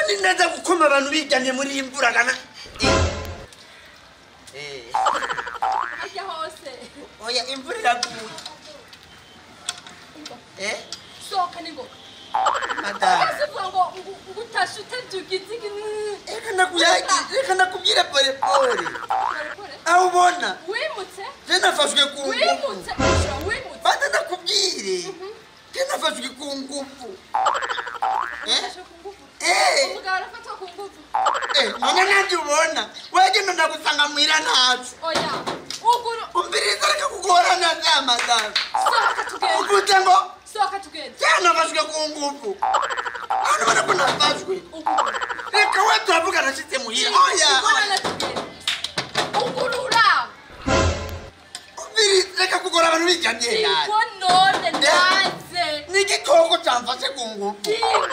Nani ndaza gukoma abantu bijyanye muri iyi mvura kana. Hajya hose. Oya, imvura iraguye. Sohoka ningoga. Madamu. Ese uvuga ngo utashe utabyuka iki? Reka ndakuyagira, reka ndakubwire pole pole. Pole pole. Aho ubona. Wimutse. Je nafashwe ku ngufu. Wimutse. Ushobora wimutse. Banza ndakubwire. Je nafashwe ku ngufu. Wafashwe ku ngufu. Umugabo arafatwa ku ngufu. None nanjye ubona. Wegenda ndagusanga muhira ntaco. Oya. Uguru. Umviriza reka kugorana za madamu. Sohoka tugende. Uvuze ngo Sohoka tugende. je nafashwe ku ngufu. Hano ubona ko nafashwe. Uguru. Reka we turavugana nashitse muhira. Oya. Ugurana tugende. Ugurura. Umviriza reka kugora abantu bijyanye nabi. Ingo none ndaze. Ni igikoko camfashe ku ngufu. Ingo.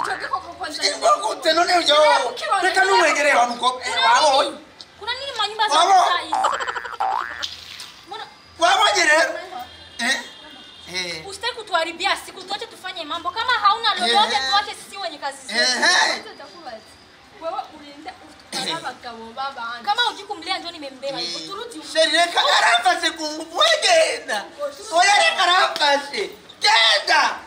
Ico gikoko kwanza. Ingo gute none yo. Ukibona. Reka numwegereye wa mukobwa. Wabonye. Kuna nini manyumba za Baba. kukaa hizi? Mbona Wabonye rero. Usitaki kutuharibia siku, tuache tufanye mambo. Kama hauna lolote tuache sisi wenye kazi zetu. Ndakubaza. Wewe urinda utwara abagabo b'abandi. Kama hujui kumlea ndio nimembeba hivyo. Turudi huko. Sheri reka aramfashe ku ngufu wegenda. Oya reka aramfashe. Genda.